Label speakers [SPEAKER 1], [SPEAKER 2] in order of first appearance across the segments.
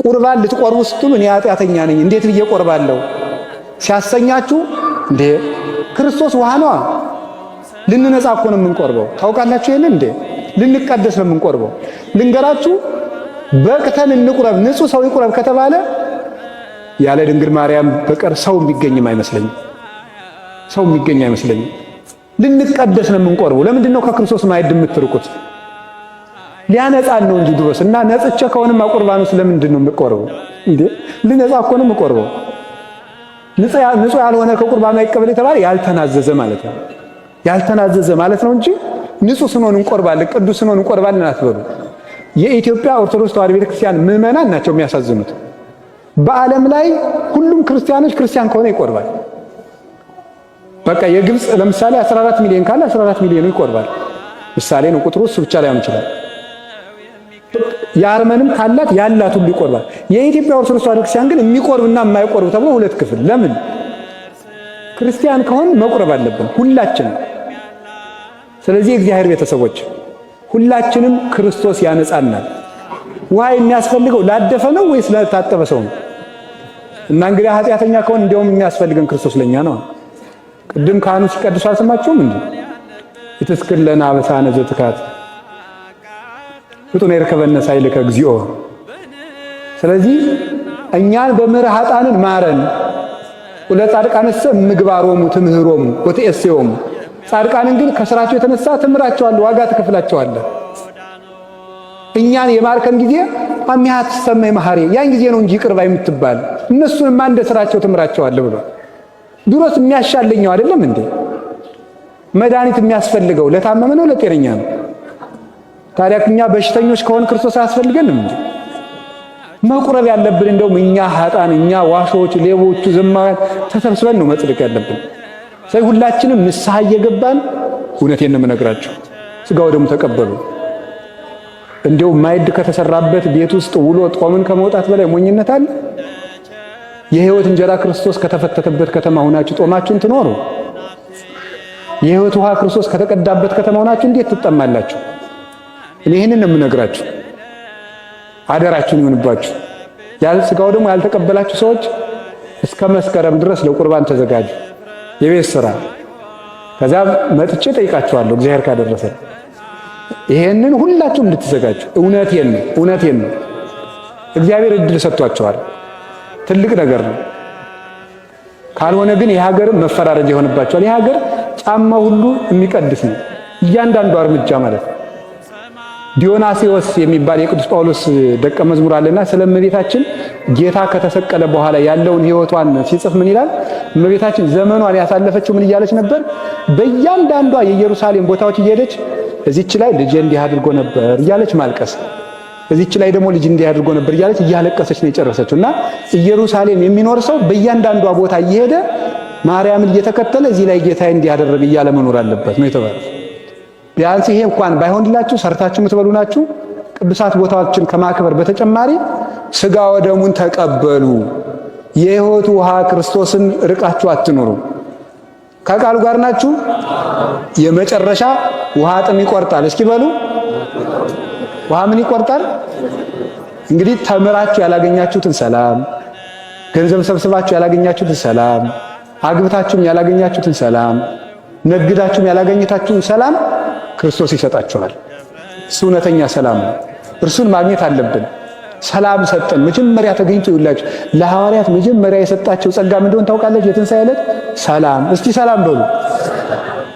[SPEAKER 1] ቁርባን ልትቆርቡ ስትሉ እኔ ኃጢአተኛ ነኝ እንዴት ብዬ ቆርባለሁ ሲያሰኛችሁ፣ እንዴ ክርስቶስ ውሃ ነዋ። ልንነጻ እኮ ነው የምንቆርበው። ታውቃላችሁ ይሄንን እንዴ? ልንቀደስ ነው የምንቆርበው። ልንገራችሁ፣ በቅተን እንቁረብ፣ ንጹህ ሰው ይቁረብ ከተባለ ያለ ድንግል ማርያም በቀር ሰው የሚገኝም አይመስለኝም። ሰው የሚገኝ አይመስለኝም። ልንቀደስ ነው የምንቆርበው። ለምንድን ነው ከክርስቶስ ማዕድ የምትርቁት? ሊያነጻን ነው እንጂ ድሮስ። እና ነጽቼ ከሆነማ ቁርባኑ ስለምንድን ነው የምቆርበው? እንዴ ልነጻ እኮ ነው የምቆርበው። ንጹህ ያልሆነ ከቁርባኑ አይቀበል የተባለ ያልተናዘዘ ማለት ነው። ያልተናዘዘ ማለት ነው እንጂ ንጹህ ስንሆን እንቆርባለን፣ ቅዱስ ስንሆን እንቆርባለን አትበሉ። የኢትዮጵያ ኦርቶዶክስ ተዋሕዶ ቤተክርስቲያን ምዕመናን ናቸው የሚያሳዝኑት። በዓለም ላይ ሁሉም ክርስቲያኖች ክርስቲያን ከሆነ ይቆርባል። በቃ የግብፅ ለምሳሌ 14 ሚሊዮን ካለ 14 ሚሊዮኑ ይቆርባል። ምሳሌ ነው ቁጥሩ፣ እሱ ብቻ ላይሆን ይችላል። የአርመንም ካላት ያላት ሁሉ ይቆርባል። የኢትዮጵያ ኦርቶዶክስ ተዋሕዶ ክርስቲያን ግን የሚቆርብና የማይቆርብ ተብሎ ሁለት ክፍል። ለምን? ክርስቲያን ከሆን መቁረብ አለብን ሁላችንም። ስለዚህ የእግዚአብሔር ቤተሰቦች ሁላችንም ክርስቶስ ያነጻናል። ውሃ የሚያስፈልገው ላደፈ ነው ወይስ ለታጠበ ሰው ነው? እና እንግዲህ ኃጢአተኛ ከሆን እንዲያውም የሚያስፈልገን ክርስቶስ ለኛ ነው። ቅድም ካህኑ ሲቀድሱ አልሰማችሁም እንዴ? ይትስክር ለነ አበሳነ ዘትካት ፍጡነ ይርከበነ ሳይልከ እግዚኦ። ስለዚህ እኛን በምርህ ኃጥአንን ማረን፣ ወለጻድቃንሰ ምግባሮሙ ትምህሮሙ ወትኤስዮሙ። ጻድቃንን ግን ከስራቸው የተነሳ ትምራቸዋለህ፣ ዋጋ ትከፍላቸዋለህ። እኛን የማርከን ጊዜ አሚሃ ትሰመይ መሐሪ፣ ያን ጊዜ ነው እንጂ ይቅር ባይ የምትባል፣ እነሱንማ እንደ ስራቸው ትምራቸዋለህ ብሏል። ድሮስ የሚያሻለኛው አይደለም እንዴ? መድኃኒት የሚያስፈልገው ለታመመ ነው ለጤነኛ ነው? ታዲያ እኛ በሽተኞች ከሆን ክርስቶስ አያስፈልገንም እንዴ? መቁረብ ያለብን እንደውም እኛ ኃጥአን፣ እኛ ዋሾች፣ ሌቦቹ፣ ዘማውያን ተሰብስበን ነው መጽደቅ ያለብን። ስለዚህ ሁላችንም ንስሐ እየገባን እውነቴን ነው የምነግራችሁ፣ ስጋ ወደሙ ተቀበሉ። እንደው ማዕድ ከተሰራበት ቤት ውስጥ ውሎ ጦምን ከመውጣት በላይ ሞኝነት አለ? የሕይወት እንጀራ ክርስቶስ ከተፈተተበት ከተማ ሆናችሁ ጦማችሁን ትኖሩ። የሕይወት ውሃ ክርስቶስ ከተቀዳበት ከተማ ሆናችሁ እንዴት ትጠማላችሁ? እኔ ይህንን ነው የምነግራችሁ። አደራችሁን ይሁንባችሁ። ስጋው ደግሞ ያልተቀበላችሁ ሰዎች እስከ መስከረም ድረስ ለቁርባን ተዘጋጁ። የቤት ስራ ከዛ መጥቼ ጠይቃችኋለሁ፣ እግዚአብሔር ካደረሰ። ይሄንን ሁላችሁም እንድትዘጋጁ። እውነቴን ነው፣ እውነቴን ነው። እግዚአብሔር እድል ሰጥቷቸዋል። ትልቅ ነገር ነው። ካልሆነ ግን የሀገርም መፈራረጃ ይሆንባቸዋል። የሀገር ጫማ ሁሉ የሚቀድስ ነው፣ እያንዳንዱ እርምጃ ማለት ነው። ዲዮናሲዎስ የሚባል የቅዱስ ጳውሎስ ደቀ መዝሙር አለና ስለ እመቤታችን ጌታ ከተሰቀለ በኋላ ያለውን ሕይወቷን ሲጽፍ ምን ይላል? እመቤታችን ዘመኗን ያሳለፈችው ምን እያለች ነበር? በእያንዳንዷ የኢየሩሳሌም ቦታዎች እየሄደች እዚች ላይ ልጄ እንዲህ አድርጎ ነበር እያለች ማልቀስ፣ እዚች ላይ ደግሞ ልጅ እንዲህ አድርጎ ነበር እያለች እያለቀሰች ነው የጨረሰችው። እና ኢየሩሳሌም የሚኖር ሰው በእያንዳንዷ ቦታ እየሄደ ማርያምን እየተከተለ እዚህ ላይ ጌታዬ እንዲህ አደረገ እያለ መኖር አለበት ነው የተባለው። ቢያንስ ይሄ እንኳን ባይሆንላችሁ ሰርታችሁ የምትበሉ ናችሁ። ቅዱሳት ቦታዎችን ከማክበር በተጨማሪ ስጋ ወደሙን ተቀበሉ። የሕይወቱ ውሃ ክርስቶስን ርቃችሁ አትኑሩ። ከቃሉ ጋር ናችሁ። የመጨረሻ ውሃ ጥም ይቆርጣል። እስኪ በሉ ውሃ ምን ይቆርጣል? እንግዲህ ተምራችሁ ያላገኛችሁትን ሰላም፣ ገንዘብ ሰብስባችሁ ያላገኛችሁትን ሰላም፣ አግብታችሁም ያላገኛችሁትን ሰላም፣ ነግዳችሁም ያላገኘታችሁን ሰላም ክርስቶስ ይሰጣችኋል። እሱ እውነተኛ ሰላም ነው። እርሱን ማግኘት አለብን። ሰላም ሰጠን። መጀመሪያ ተገኝቶ ይውላችሁ ለሐዋርያት መጀመሪያ የሰጣቸው ጸጋ ምን እንደሆነ ታውቃላችሁ? የትንሣኤ ዕለት ሰላም። እስቲ ሰላም በሉ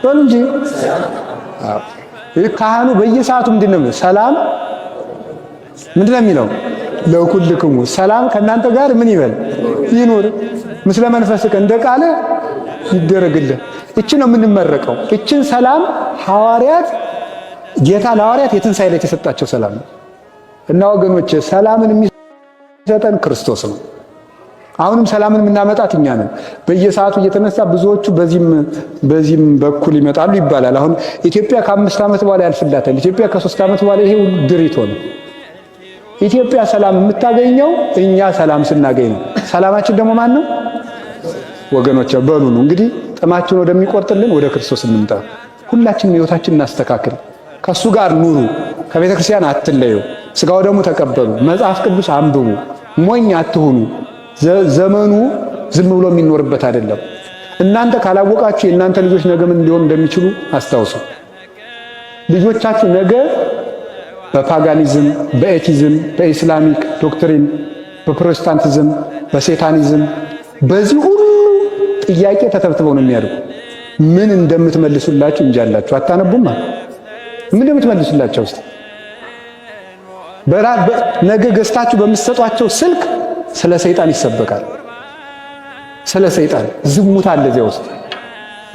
[SPEAKER 1] በሉ እንጂ ካህኑ በየሰዓቱ ምንድን ነው ሰላም ምንድን ነው የሚለው? ለኩልክሙ ሰላም ከእናንተ ጋር ምን ይበል ይኑር፣ ምስለ መንፈስከ እንደ ቃለ ይደረግልህ። እችን ነው የምንመረቀው። እችን ሰላም ሐዋርያት ጌታ ለሐዋርያት የትንሣኤ ዕለት የሰጣቸው ሰላም ነው። እና ወገኖች ሰላምን የሚሰጠን ክርስቶስ ነው። አሁንም ሰላምን የምናመጣት እኛ ነን። በየሰዓቱ እየተነሳ ብዙዎቹ በዚህም በዚህም በኩል ይመጣሉ ይባላል። አሁን ኢትዮጵያ ከ5 ዓመት በኋላ ያልፍላታል። ኢትዮጵያ ከ3 ዓመት በኋላ ይሄ ሁሉ ድሪቶ ነው። ኢትዮጵያ ሰላም የምታገኘው እኛ ሰላም ስናገኝ ነው። ሰላማችን ደግሞ ማን ነው? ወገኖች በሉ ነው እንግዲህ ጥማችን ወደሚቆርጥልን ወደ ክርስቶስ እንምጣ። ሁላችንም ሕይወታችን እናስተካክል። ከሱ ጋር ኑሩ። ከቤተ ክርስቲያን አትለዩ። ስጋው ደግሞ ተቀበሉ። መጽሐፍ ቅዱስ አንብቡ። ሞኝ አትሁኑ። ዘመኑ ዝም ብሎ የሚኖርበት አይደለም። እናንተ ካላወቃችሁ የእናንተ ልጆች ነገ ምን ሊሆኑ እንደሚችሉ አስታውሱ። ልጆቻችሁ ነገ በ paganism፣ በ atheism፣ በ Islamic doctrine፣ በፕሮቴስታንቲዝም፣ በ Satanism በዚህ ሁሉ ጥያቄ ተተብትበው ነው የሚያድጉ። ምን እንደምትመልሱላቸው እንጃላችሁ። አታነቡማ። ምን እንደምትመልሱላቸው ውስጥ ነገ ገዝታችሁ በምትሰጧቸው ስልክ ስለ ሰይጣን ይሰበካል። ስለ ሰይጣን ዝሙት አለ እዚያ ውስጥ።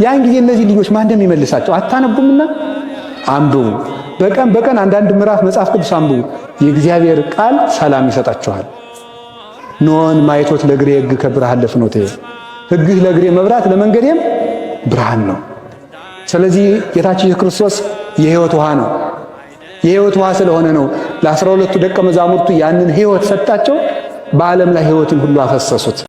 [SPEAKER 1] ያን ጊዜ እነዚህ ልጆች ማን እንደሚመልሳቸው አታነቡምና አንብቡ። በቀን በቀን አንዳንድ ምዕራፍ መጽሐፍ ቅዱስ አንብቡ። የእግዚአብሔር ቃል ሰላም ይሰጣችኋል። ኖን ማይቶት ለእግሬ ሕግከ ብርሃን ለፍኖቴ፣ ሕግህ ለእግሬ መብራት ለመንገዴም ብርሃን ነው። ስለዚህ ጌታችን ኢየሱስ ክርስቶስ የሕይወት ውሃ ነው። የሕይወት ውሃ ስለሆነ ነው ለ12ቱ ደቀ መዛሙርቱ ያንን ሕይወት ሰጣቸው። በዓለም ላይ ሕይወትን ሁሉ አፈሰሱት።